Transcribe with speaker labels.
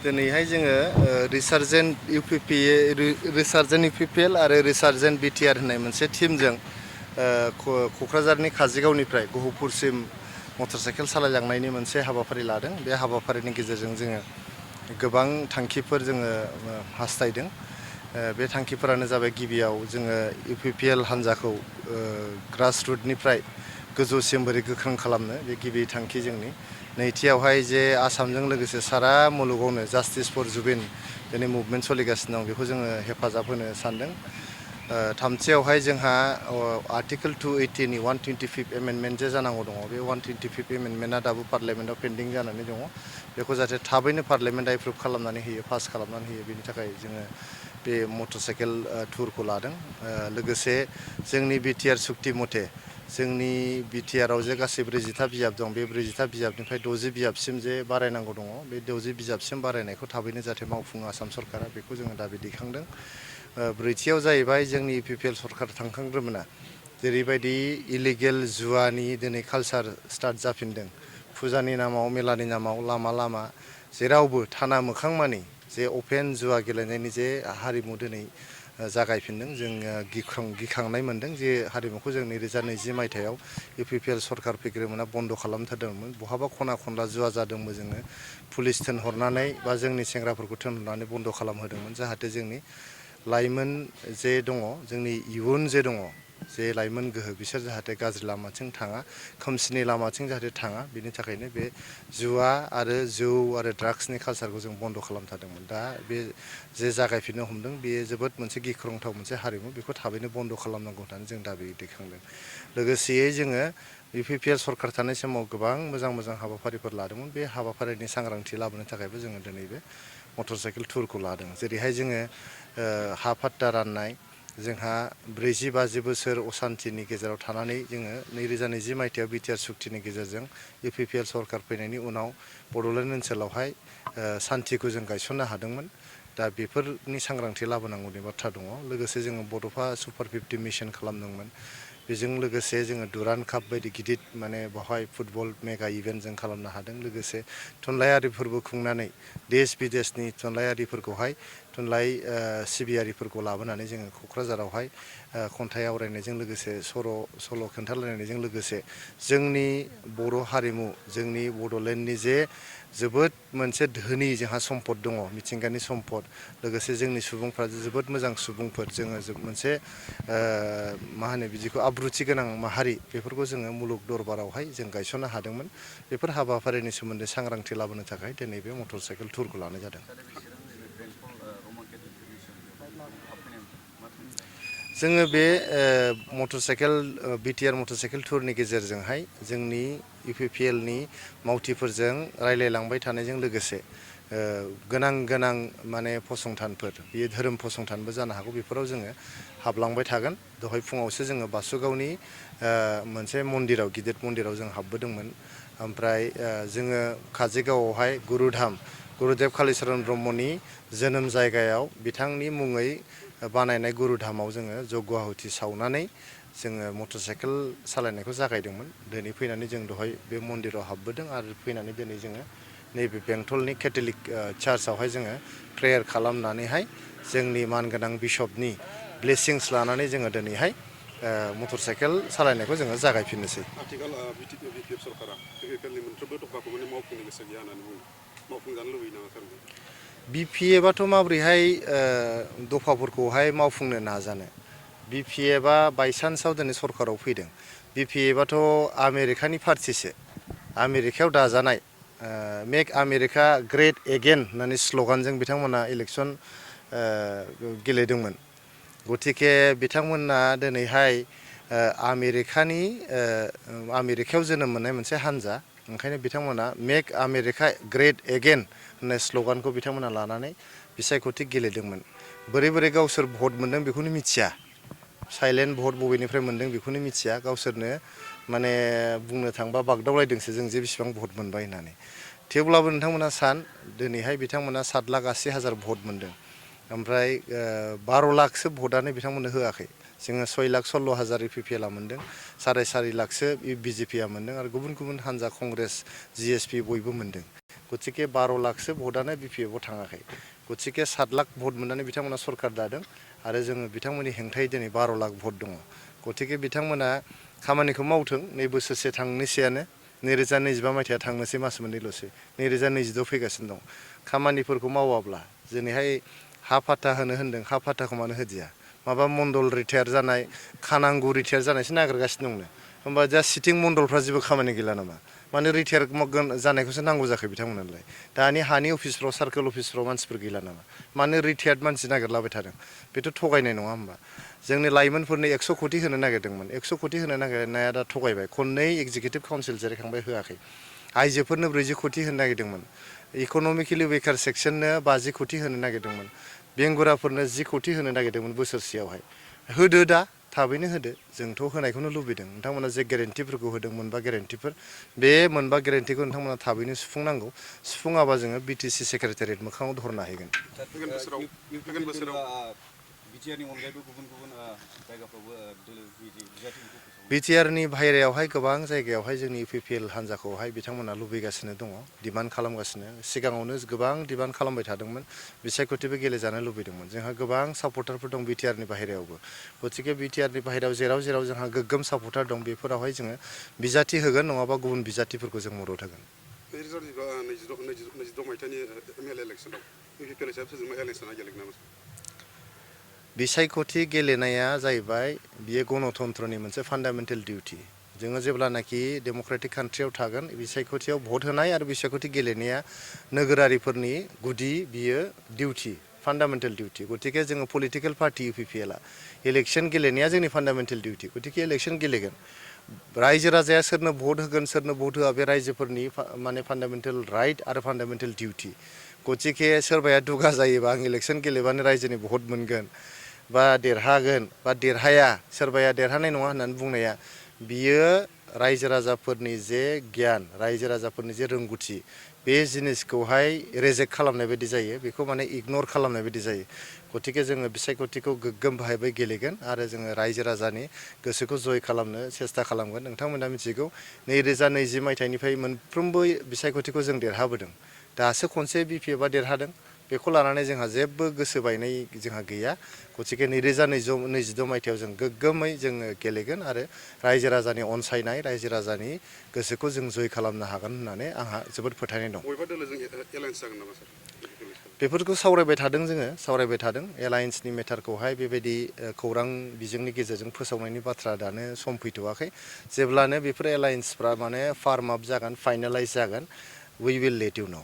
Speaker 1: दिनैहाय जोङो रिसार्जेन्ट इउपिपिएल आरो रिसार्जेन्ट बिटिआर होननाय मोनसे टीमजों क'क्राझारनि काजिगावनिफ्राय गहपुरसिम मटर साइकेल सालायलांनायनि मोनसे हाबाफारि लादों। बे हाबाफारिनि गेजेरजों जोङो गोबां थांखिफोर जोङो हास्थायदों। बे थांखिफोरानो जाबाय गिबियाव जोङो इउपिपिएल हान्जाखौ ग्रासरुटनिफ्राय गोजौसिम बोरै गोख्रों खालामनो बे गिबि थांखि जोंनि। नैथियावहाय जे आसामजों लोगोसे सारा मुलुगावनो जास्टिस फर जुबिन दिनै मुभमेन्ट सोलिगासिनो दं, बेखौ जोङो हेफाजाब होनो सानदों। थामथियावहाय जोंहा आर्टिकोल 280नि 125 एमेन्डमेन्ट जे जानांगौ दङ, बे 125 एमेन्डमेन्टआ दाबो पार्लियामेन्टआव पेन्डिं जानानै दङ। बेखौ जाहाथे थाबैनो पार्लियामेन्टआ एप्रुभ खालामनानै होयो, पास खालामनानै होयो, बेनि थाखाय जोङो बे मटर साइकेल टुरखौ लादों। लोगोसे जोंनि बिटिआर सुक्ति मथे जोंनि बिटिआरआव जे गासै 40था बिजाब दं, बे 40था बिजाबनिफ्राय 60 बिजाबसिम जे बारायनांगौ दङ, बे 60 बिजाबसिम बारायनायखौ थाबैनो जाहाथे मावफुङो आसाम सरकारा, बेखौ जोङो दाबि दैखांदों। ब्रैथियाव जाहैबाय जोंनि इउपिपिएल सरकार थांखांग्रोमोना जेरैबायदि इलिगेल जुवानि दिनै कालसार स्टार्ट जाफिनदों, फुजानि नामाव मेलानि नामाव लामा लामा जेरावबो थाना मोखां मानि जे अपेन जुवा गेलेनायनि जे हारिमु दिनै जागायफिनदों। जों गिखांनाय मोनदों जे हारिमुखौ जों 2020 मायथाइयाव इउपिपिएल सरकार फैग्रोमोना बन्द' खालामथारदोंमोन। बहाबा खना खनला जुवा जादोंबो जोङो पुलिस थिनहरनानै बा जोंनि सेंग्राफोरखौ थिनहरनानै बन्द' खालामहोदोंमोन, जाहाथे जोंनि लाइमोन जे दङ, जोंनि इयुन जे दङ, जे लाइमोन गोहो, बिसोर जाहाथे गाज्रि लामाथिं थाङा, खोमसिनि लामाथिं जाहाथे थाङा, बिनि थाखायनो बे जुवा आरो जौ आरो ड्राग्सनि कालसारखौ जों बन्द' खालामथारदोंमोन। दा बे जे जागायफिननो हमदों, बेयो जोबोद मोनसे गिख्रंथाव मोनसे हारिमु, बेखौ थाबैनो बन्द' खालामनांगौ होननानै जों दाबि दैखांदों। लोगोसेयै जोङो इउपिपिएल सरकार थानाय समाव गोबां मोजां मोजां हाबाफारिफोर लादोंमोन। बे हाबाफारिनि सांग्रांथि लाबोनो थाखायबो जोङो दिनै बे मटर साइकेल टुरखौ लादों। जेरैहाय जोङो हा पाट्टा राननाय, जोंहा 40-50 बोसोर असान्तिनि गेजेराव थानानै जोङो 2020 मायथाइयाव बिटिआर सुक्तिनि गेजेरजों इउपिपिएल सरकार फैनायनि उनाव बड'लेण्ड ओनसोलावहाय सान्तिखौ जों गायसननो हादोंमोन। दा बेफोरनि सांग्रांथि लाबोनांगौनि बाथ्रा दङ। लोगोसे जोङो बड'फा सुपार 50 मिशन खालामदोंमोन। बेजों लोगोसे जोङो दुरान्ड काप बायदि गिदिर बेवहाय फुटबल मेगा इभेन्ट जों खालामनो हादों। लोगोसे थुनलाइयारि फोरबो खुंनानै देश बिदेशनि थुनलाइयारिफोरखौहाय थुनलाइ सिबियारिफोरखौ लाबोनानै जोङो क'क्राझारावहाय खन्थाइ आवरायनायजों लोगोसे सल' खोन्थालायनायजों लोगोसे जोंनि बर' हारिमु, जोंनि बड'लेण्डनि जे जोबोद मोनसे धोनि जोंहा सम्पद दङ, मिथिंगानि सम्पद, लोगोसे जोंनि सुबुंफ्रा जोबोद मोजां सुबुंफोर, जोङो मोनसे मा होनो बिदिखौ आब्रुथि गोनां माहारि, बेफोरखौ जोङो मुलुग दरबारावहाय जों गायसननो हादोंमोन। बेफोर हाबाफारिनि सोमोन्दै सांग्रांथि लाबोनो थाखाय दिनै बे मटर साइकेल टुरखौ लानाय जादों। जोङो बे motorcycle BTR motorcycle टुरनि गेजेरजोंहाय जोंनि इउपिपिएलनि मावथिफोरजों रायलायलांबाय थानायजों लोगोसे गोनां गोनां माने फसंथानफोर, बेयो धोरोम फसंथानबो जानो हागौ, बेफोराव जोङो हाबलांबाय थागोन। दहाय फुङावसो जोङो बासुगावनि मोनसे मन्दिराव, गिदिर मन्दिराव जों हाबबोदोंमोन। ओमफ्राय जोङो काजिगावआवहाय गुरुदेब कालिचरन ब्रह्मनि जोनोम जायगायाव बिथांनि मुङै बानायनाय गुरुधामाव जोङो जग्य आहुति सावनानै जोङो मटर साइकेल सालायनायखौ जागायदोंमोन। दिनै फैनानै जों दहाय बे मन्दिराव हाबबोदों आरो फैनानै दिनै जोङो नैबे बेंटलनि केथलिक चार्चआवहाय जोङो प्रेयार खालामनानैहाय जोंनि मानगोनां बिशपनि ब्लेसिंस लानानै जोङो दिनैहाय मटर साइकेल सालायनायखौ जोङो जागायफिननोसै।
Speaker 2: आथिखाल बिटिआर सरकारा इउपिपिएलनि मोनफ्रोमबो दफाखौ माने मावफुंनो गोसो गैया होननानै बुंदों, मावफुंजानो लुबैयो नामा सारमोन?
Speaker 1: बिपिएफआथ' माबोरैहाय दफाफोरखौहाय मावफुंनो नाजानो। बिपिएफआ बायसान्सआव दिनै सरकाराव फैदों। बिपिएफआथ' आमेरिकानि पार्टिसो, आमेरिकायाव दाजानाय, मेक आमेरिका ग्रेट एगेन होननानै स्ल'गानजों बिथांमोना इलेक्सन गेलेदोंमोन। गतिके बिथांमोना दिनैहाय आमेरिकायाव जोनोम मोननाय मोनसे हान्जा, ओंखायनो बिथांमोना मेक आमेरिका ग्रेट एगेन होननाय स्ल'गानखौ बिथांमोना लानानै बिसायख'थि गेलेदोंमोन। बोरै बोरै गावसोर भट मोन्दों बेखौनो मिथिया, साइलेन्ट भट बबेनिफ्राय मोन्दों बेखौनो मिथिया, गावसोरनो माने बुंनो थांबा बागदावलायदोंसो जों जे बेसेबां भट मोनबाय होननानै। थेवब्लाबो नोंथांमोना दिनैहाय बिथांमोना 7,80,000 भट मोन्दों, ओमफ्राय 12 लाखसो भटआनो बिथांमोननो होआखै। जोङो 6,16,000 इपिपिएलआ मोन्दों 4.5 लाखसो बिजेपिआ मोन्दों आरो गुबुन गुबुन हान्जा कंग्रेस जिएसपि बयबो मोन्दों गतिके 12 लाखसो भटआनो बिपिएफआव थाङाखै गतिके 7 लाख भट मोननानै बिथांमोना सरकार दादों आरो जोङो बिथांमोननि हेंथायै दिनै 12 लाख भट दङ गतिके बिथांमोना खामानिखौ मावथों नै बोसोरसे थांनोसैयानो 2025 मायथाइया थांनोसै मास मोननैल'सै 2026 फैगासिनो दं खामानिफोरखौ मावाब्ला दिनैहाय हा फाथा होनो होन्दों हा फाथाखौ मानो होदिया माबा मण्डल रिटायार जानाय खानांगौ रिटायार जानायसो नागिरगासिनो दंनो होमबा जा सिटिं मण्डलफ्रा जेबो खामानि गैला नामा माने रिटायार जानायखौसो नांगौ जाखो बिथांमोननोलाय दानि हानि अफिसफ्राव सार्कोल अफिसफ्राव मानसिफोर गैला नामा मानो रिटायार्ड मानसि नागिरलाबाय थादों बेथ' थगायनाय नङा होमबा जोंनि लाइमोनफोरनो 100 कोटि होनो नागिरदोंमोन 100 कोटि होनो नागिरनाया दा थगायबाय खननै एग्जिकिउटिभ काउन्सिल जिरायखांबाय होआखै आइजोफोरनो 40 कोटि होनो नागिरदोंमोन इक'नमिकेलि वेकार सेक्सननो 50 कोटि होनो नागिरदोंमोन बेंगुराफोरनो 10 कोटि होनो नागिरदोंमोन बोसोरसेयावहाय होदो दा थाबैनो होदो जोंथ' होनायखौनो लुबैदों नोंथांमोना जे गेरेन्टिफोरखौ होदों मोनबा गेरेन्टिफोर बे मोनबा गेरेन्टिखौ नोंथांमोना थाबैनो सुफुंनांगौ सुफुङाबा जोङो बिटिसि सेक्रेटारियेट मोखाङाव धरना हैगोन
Speaker 2: फैगोन बोसोराव
Speaker 3: बिटिआरनि अनगायैबो गुबुन गुबुन जायगाफ्रावबो बिजाथिफोरखौ
Speaker 1: बिटिआरनि बाहेरायावहाय गोबां जायगायावहाय जोंनि इउपिपिएल हान्जाखौहाय बिथांमोना लुबैगासिनो दङ डिमान्ड खालामगासिनो सिगाङावनो गोबां डिमान्ड खालामबाय थादोंमोन बिसायख'थिबो गेलेजानो लुबैदोंमोन जोंहा गोबां सापर्टारफोर दं बिटिआरनि बाहेरायावबो गतिके बिटिआरनि बाहेरायाव जेराव जेराव जोंहा गोग्गोम सापर्टार दं बेफोरावहाय जोङो बिजाथि होगोन नङाबा गुबुन बिजाथिफोरखौ जों मदद होगोन
Speaker 2: 2026 मायथाइनि एमएलए इलेक्सनाव इउपिपिएल हिसाबै सोरजोंबा इलेक्सना गेलेगोन नामा
Speaker 1: बिसायख'थि गेलेनाया जाहैबाय बियो गणतन्त्रनि मोनसे फान्डामेन्टेल डिउटि जोङो जेब्लानाखि डेम'क्रेटिक कान्ट्रियाव थागोन बिसायख'थियाव भट होनाय आरो बिसायख'थि गेलेनाया नोगोरारिफोरनि गुदि बियो डिउटि फान्डामेन्टेल डिउटि गतिके जोङो पलिटिकेल पार्टि इउपिपिएलआ इलेक्सन गेलेनाया जोंनि फान्डामेन्टेल डिउटि गतिके इलेक्सन गेलेगोन रायजो राजाया सोरनो भट होगोन सोरनो भट होआ बे रायजोफोरनि माने फान्डामेन्टेल राइट आरो फान्डामेन्टेल डिउटि गतिके सोरबाया दुगा जायोबा आं इलेक्सन गेलेबानो रायजोनि भट मोनगोन बा देरहागोन बा देरहाया सोरबाया देरहानाय नङा होननानै बुंनाया बियो रायजो राजाफोरनि जे गियान रायजो राजाफोरनि जे रोंगौथि बे जिनिसखौहाय रेजेक्ट खालामनाय बायदि जायो बेखौ माने इगनर खालामनाय बायदि जायो गतिके जोङो बिसायख'थिखौ गोग्गोम बाहायबाय गेलेगोन आरो जोङो रायजो राजानि गोसोखौ जय खालामनो सेस्था खालामगोन नोंथांमोना मिथिगौ 2020 मायथाइनिफ्राय मोनफ्रोमबो बिसायख'थिखौ जों देरहाबोदों दासो खनसे बिपिएफआ देरहादों बेखौ लानानै जोंहा जेबो गोसो बायनाय जोंहा गैया गतिके 2022 मायथाइयाव जों गोग्गोमै जोङो गेलेगोन आरो रायजो राजानि अनसायनाय रायजो राजानि गोसोखौ जों जय खालामनो हागोन होननानै आंहा जोबोद फोथायनाय दं
Speaker 2: बबेबा दोलोजों एलायन्स जागोन नामा सार
Speaker 1: बेफोरखौ सावरायबाय थादों जोङो सावरायबाय थादों एलायन्सनि मेटारखौहाय बेबायदि खौरां बिजोंनि गेजेरजों फोसावनायनि बाथ्रा दानो सम फैथ'वाखै जेब्लानो बेफोर एलायन्सफ्रा माने फार्म आप जागोन फाइनालाइज जागोन वी विल लेट इउ नो